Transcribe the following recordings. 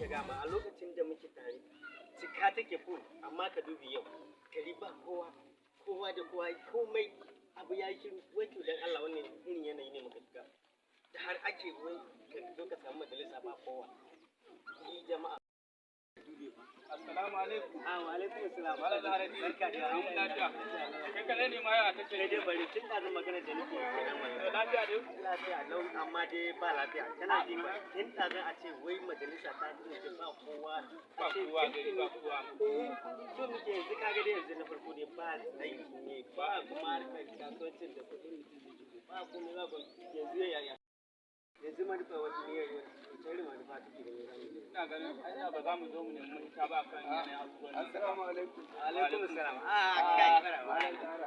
Nake gama a lokacin da muke tare, cika take full, amma ka dubi yau gari ba kowa, kowa da kowa, komai abu ya yi shiru. Wai to dan Allah, wannan irin yanayi ne muka shiga da har ake wai ka zo ka samu majalisa ba kowa? Ni jama'a, dube ba. Assalamu alaikum. Ah, wa alaikum assalam. Malam Zaharaddin. Barka da. An lafiya? Kai kaɗai ne ma yau a tashar? Kai dai bari, tun da magana da nake kenan To, wannan. lafiya dai? Lafiya lau, amma dai ba lafiya. Kana ji ba, tun ɗazun a ce wai majalisa ta ce ba kowa. Ba A ce kowa tun gari, ba kowa. Eh, so muke yanzu, kaga dai yanzu na farko dai ba aiki ne, ba kuma harkar kasuwancin da kuɗin mutum zai shigo, ba komai, ba komai. Yanzu ya yaya yanzu manufa wata ne, wata irin manufa take ganin zamu yi? Ina ganin anya ba za mu zo mu nemi mafita ba kan yanayin abubuwan nan. Assalamu alaikum. Alaikum assalam. Ah, kai, maraba.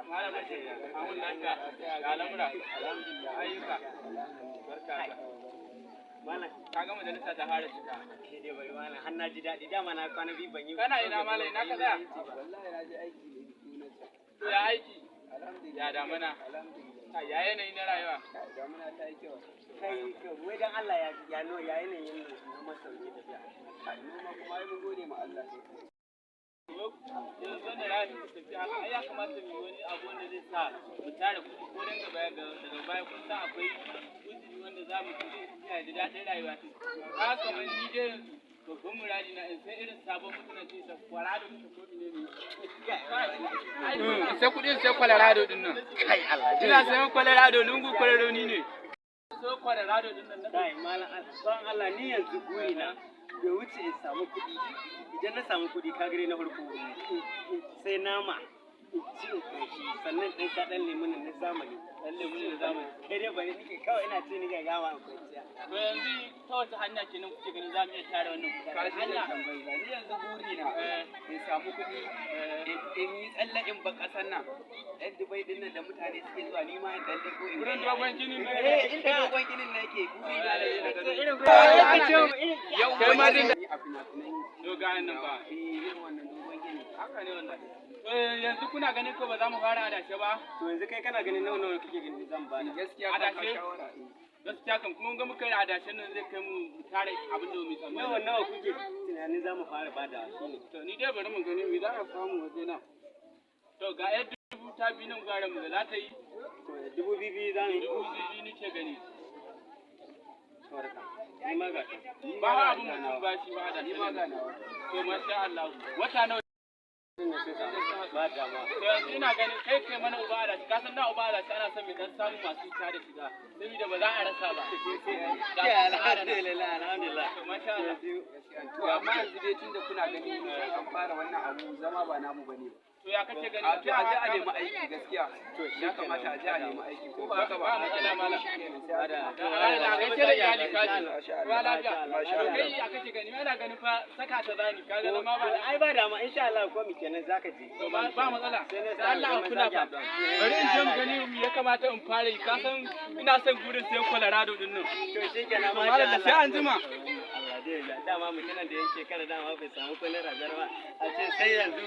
Malam Bashir, an wuni lafiya? Ya lamura? Ayyuka? Barka da. Malam. Ka ga majalisa ta fara cika. Ke dai bari malam, har na ji daɗi, dama na kwana biyu ban yi. Kana ina malam, ina ka tsaya? Wallahi na je aiki ne sunansa. To, ya aiki? Alhamdulillah. Ya damuna? Alhamdulillah. Kai, ya yanayi na rayuwa? Kai, damuna ta yi kyau. Kai ka wai dan Allah, ya ya no ya yanayin noman sauki tafiya? Kai, noma kuma ai mun gode ma Allah sosai. Yanzu da rayuwa ta tafi haka, ai ya kamata mu yi wani abu wanda zai sa mu tara kuɗi ko dan gaba daga baya. Kun san akwai uzuri wanda za mu ci ya ji daɗin rayuwa ta. Ka kamar ni dai yanzu babban muradi na in sai irin sabon mutunan ce ta Colorado ta ko ne ne. Sai kuɗin sai Colorado din nan. Kai, Allah. Ina sayan Colorado, lungu Colorado ni ne. So Colorado din nan na Kai malam, ban Allah, ni yanzu guri na bai wuce in samu kuɗi. Idan na samu kuɗi, ka gare na farko sai nama in ci in ƙoshi, sannan ɗan sha ɗan lemun na zamani. Ɗan lemun na zamani. Kai dai bari, nike kawai ina ci nike gama in kwanciya. To, yanzu ta wace hanya kenan kuke ganin za mu iya tare wannan kuɗi? Ka shi Hanya. da tambayi. Ni yanzu buri na in samu kuɗi, in yi tsalle in ba ƙasar nan. Ɗan Dubai ɗin nan da mutane suke zuwa, ni ma in ɗan leko in Wurin ga dogon gini ne. Eh, inda dogon ginin nan yake, buri na da na gano. Irin Yau Kai ma din a fina-finai. Dogayen nan ba. Eh, irin wannan dogon ginin. Haka ne wannan. To, yanzu kuna ganin ko ba za mu fara adashe ba? To, yanzu kai kana ganin nawa nawa kake ganin zan bada? Gaskiya ka Adashe? shawara. Eh. Gaskiya kan kuma ga muka yi adashen nan zai kai mu tare abin da mu tsammani. Nawa nawa kuke tunanin za mu fara bada shine? To, ni dai bari mu gani me za a samu waje na. To, ga yar dubu ta biyu nan, gwara mu ga za ta yi. To, 2000 za mu yi. 2000 nake gani. Ni ma ga ta. Ba wa abin mutum ba shi ba adashe. Ni ma ga nawa. To, masha Allah. Wata nawa? Ba dama. To, yanzu ina ganin kai kai mana uba adashi, ka san da uba adashi ana son mai dan samu masu ta da shiga saboda ba za a rasa ba. Alhamdulillah, alhamdulillah. To, masha Allah. To, amma yanzu dai tunda kuna gani an fara wannan abu, zama ba namu bane ba. To, ya kace gani? A to, a je a nemi aiki gaskiya. Ya kamata a je a nemi aiki, ko ba haka ba? Ba matsala malam. Sai a je. Da gaishe da iyali kaji. Masha Allah. Ba lafiya. Masha Allah. Kai ya kace gani? Ana ganin fa saka ta zani, kaga zama ba da Ai ba dama, insha Allah ko mi kenan zaka je. To, ba ba matsala. Sai na Da Allah a kula fa. Bari in je mu gani me ya kamata in fara yi. Ka san ina son gurin sayan Colorado din nan. To, shikenan, To masha malam, Allah. sai an jima. Allah dai ya dama mutumin da ya shekara dama bai samu ko naira biyar ba, a ce sai yanzu.